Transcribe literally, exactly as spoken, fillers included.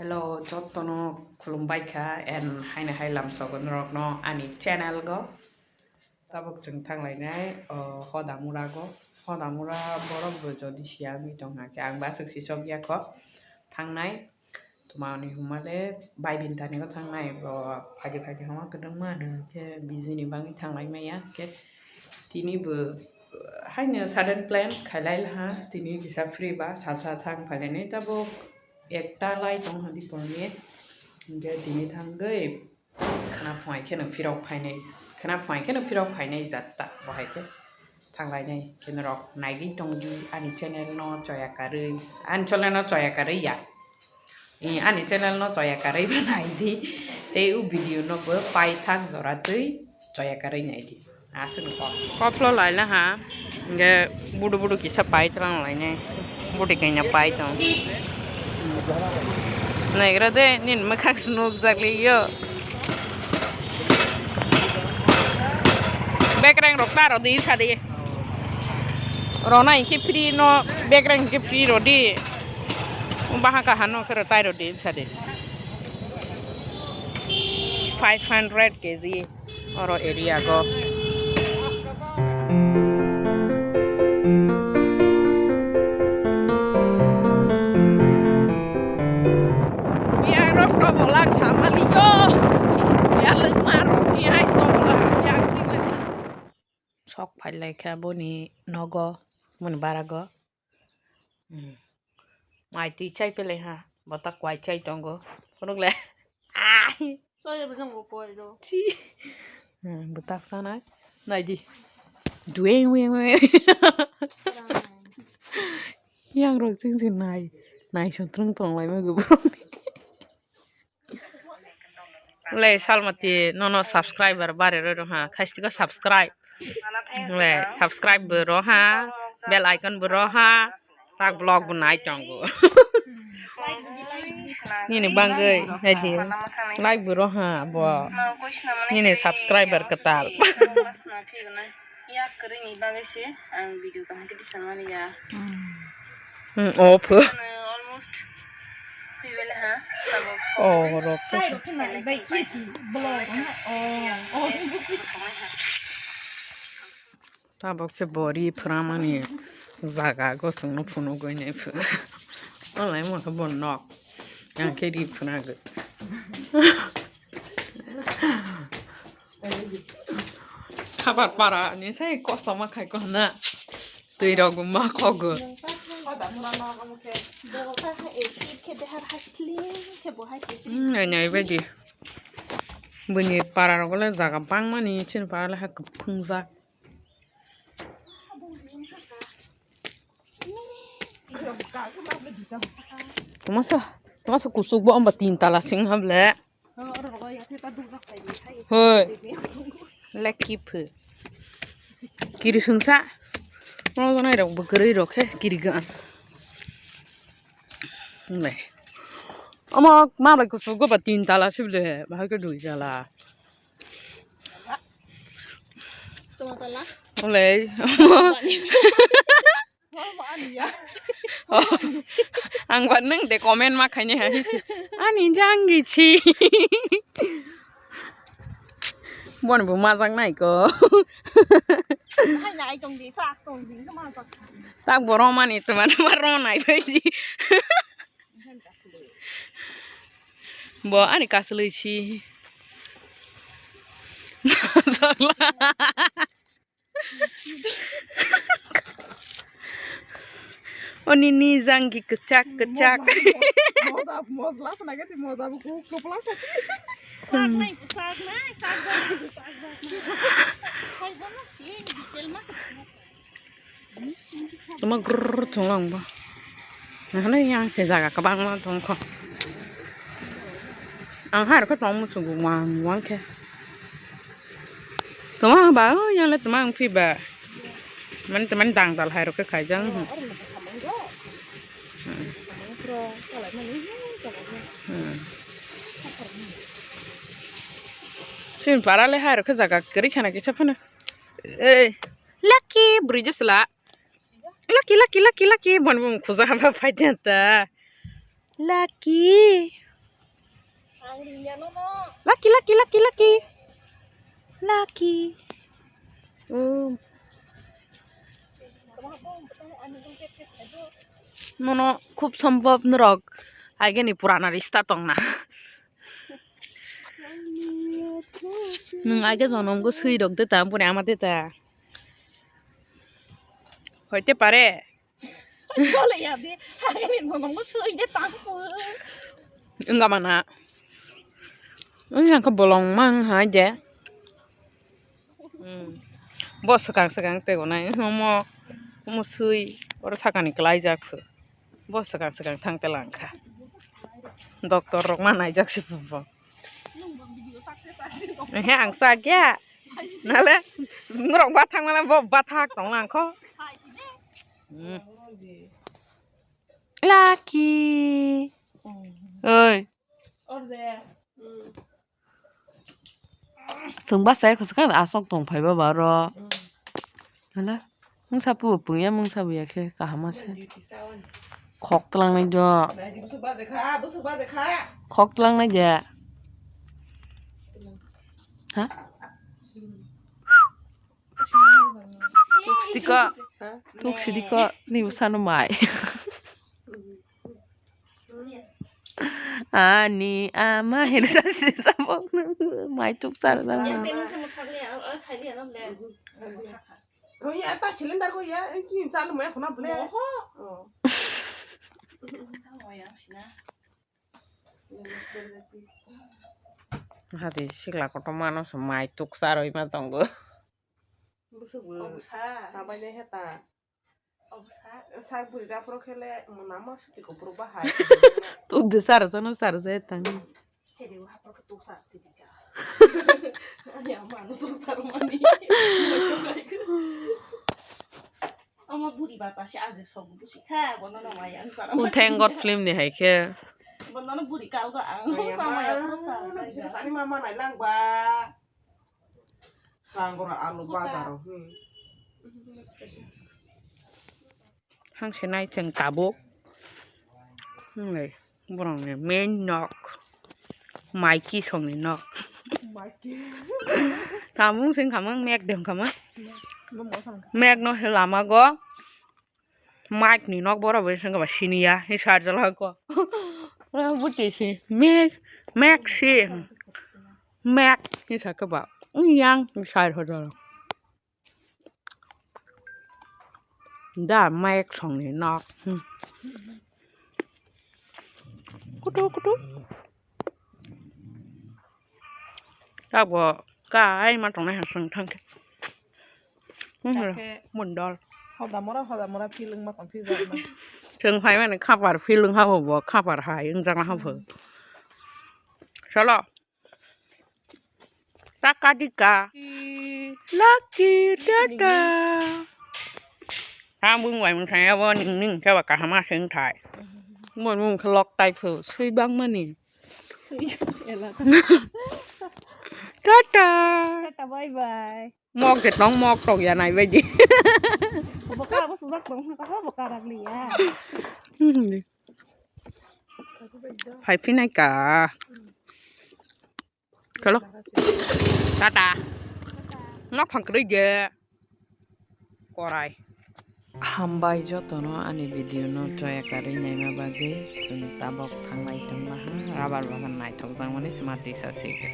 Hello, jotono khulumbai kha and haino hai lamsogo norokno ani channel go. Tabuk chwng thanglainai, o, Hodamura go. Hodamura borok bo jodi siya wngwi tong kha khe ang bo aswk sisok ya kho thangnai. Tumani humale bai bintani go thangnai, bo phaidi phaidi homa kwdwngma ano khe busy ni bagwi thanglai maya khe tini bo, uh, haino sudden plan khailai laha, tini kisa free ba salsa thang phailainai tabuk ekta lai tong hadi porni hingke tini thangwi khana phunai kheno phirok phainai, khana phunai kheno phirok phainai jatta bo hai khe thanglainai khe norok naigwi tongdi ani channel no choya karwi, ani channel no choya karwi ya. Eh, ani channel no choya karwi bo naidi. Tei o video no bo paithak jora twi choya karwi naidi. Aswk kok. Koplo laila ha. Hingke budu budu kisa pai tlang lainai. Budi kaina pai tong. Naigra de nin mwkhang se nukjak liyo. Bekreng rok ta rodi sadi. Rona hingke free no, bekreng hingke free rodi. Baha kaha no khe rw tai rodi sadi. Five hundred K G oro area go. Biang rok to bolak samali yo. Biang lek ma rok ni ais to bolak biang sing lek. Sok phai lai kha boni nogo, boni barago. Hmm. Mai twi chai pelai ha, bota kwai chai tongo. Phunuk le. Ai. Chai abo jang bo koi do. Chi. Hmm, bota sanai. Nai di. Dueng weng weng. Yang rok ching ching nai. Nai song trong trong lai ma gubu. Le salmati nono subscriber bare roi rong ha, khaisiko subscribe. Le subscribe bo ro ha, bell icon bo ro ha, tak vlog bo nai tongo. Nini bangwi haidi like bo ro ha bo. Nini subscriber kwtal. Yak kwrwini bagwi se ang video kaham khe tisamani ya. Hmm, o pho. Ano almost kwbele ha, tabok. O, rok. Hai, rok khe nai bai khe si vlog, ha? O, o. Tabok khe bori phramani jaga gosongno phunugwi nai pho. Olai mo khe bo nok. Yang khe ri phunagwi. Khabar para ni sai kosto ma khai ko na. Twi rok ma khogo. Hmm, nai nai bai di. Bini para rok le jaga bang mani chini para le ha kwphwngjak. Tuma sa, tuma sa kusuk bo amba tin tala sing hable. Hoi. Lekki phu. Kiri sungsa. Mo nai rok bo kwrwi rok khe kiri gan. Nai. Omo ma bai kusuk go ba tin tala sibole. Bahai khe dui tala. Tuma tala. Olei. Oh, ang ba nwng de comment ma khaini ha hisi. Ani janggi chi. Bon bo majak nai ko. Hai nai tong di, sak tong di, khe majak. Tak bo romani tuma tuma ronai bai di. Bo ani kaslwi si. Majak la. Oni ni janggi kwchak kwchak. Moja, moja, moja phana khe moja bo kuk kwplang kha. Sak nai, sak nai, sak nai, sak nai. Hai bono si detail ma. Tuma grrr thung lang bo. Nahale yang khe jaga kwbangma thung kho. Ang hai rokhe tong muchungo wang wang khe. Tuma ba o yang le tuma ang phi ba. Mani tuma dang dal hai rokhe khaijang. Hmm. Hmm. Sin para le hai rokhe jaga kwrwi khana kisa phano. Ei. Lucky, bwrwi jasla. Lucky, lucky, lucky, lucky. Bon bon khuja haba phai janta. Lucky. Lucky, lucky, lucky, lucky. Lucky. Oh. Nono khub sombhob norok aigeni purana rista tongna. Nwng aige jonom go swi rok de ta, boni ama de ta. Hoite pare. Wngkha mana? Wngkha bolong mang hai de. Hmm. Bo swkang swkang tegonai omo, omo swi oro sakani kwlaijak phu. Bo swkang swkang thang telangkha. Doctor rok ma naijak si phu bo. Ehe, ang sakya. Nale, norok bathang mala bo bathak tong langkho. Hmm. Lucky. Oi. Chwng bachai kho swkang aswk tong phai ba ba ro. Hala, mungsa pu pungya, mungsa buya khe kaham se. Khok tlangnai jo. Khok tlangnai je. Ha? Tuk sidiko. Tuk sidiko. Ni usano mai. Ani ama hirsa sisa bok nang mai tuk sar nang. Yang tenu sama thak liya, oh, khai liya, no, le. Oh, ya, ta cylinder ko ya, ini chan mo ya, khona ble. Oho. Oh. Hati sikla kotor mano se mai tuk sar oi ma tongo. Busuk bo. Obusa. Tabai le heta. Obusa. Sak buri da pro khele mona ma suti ko pro bahai. Tuk de sar jano sar je tang. Hede wa pro tuk sar ti dika. Ani ama no tuk sar mani. Ama buri ba ta se aje sok busi kha bono no mai ang sar. Oh, thank God film ni hai khe. Bono no buri kal ga ang. Sama ya pro sar. Tani mama nai lang ba. Kangkora alu bazaro. Hmm. Hangse nai chwng tabuk. Hwnwi borokni main nok. Maiki songni nok. Maiki. Tamung sing khamang mek dem khamang. Mek no lama go. Mike ni nok bora bora sengkha ba siniya ni sar jala ko. Buti si mek mek si mek ni sakha ba yang ni sar hojala. Da mek song ni nok. Kutu kutu. Abo kai ma tongnai ha song thang khe. Kakhe mundol. Hoda mora, hoda mora feeling ma tong feeling ma. Chwng phai mani khapar feeling ha bo khapar hai wng jang ha bo. Cholo. Taka dika. Lucky tata. Ang bung bai mung thang abo ning ning khe ba kaham a seng thai. Mo mung khe lok tai phu sui bang mani. Tata. Tata, bye bye. Mok je tong mok tong ya nai bai di. Bo kara bo sujak tong ha bo kara liya. Phai phinai ka. Chalo. Tata. Nok phang kwrwi je. Korai. Hambai jotono ani video no choya karwi naima bagwi, chwng tabok thanglai tongma ha, rubber bagan naithok jakmani sima tisa sigwi.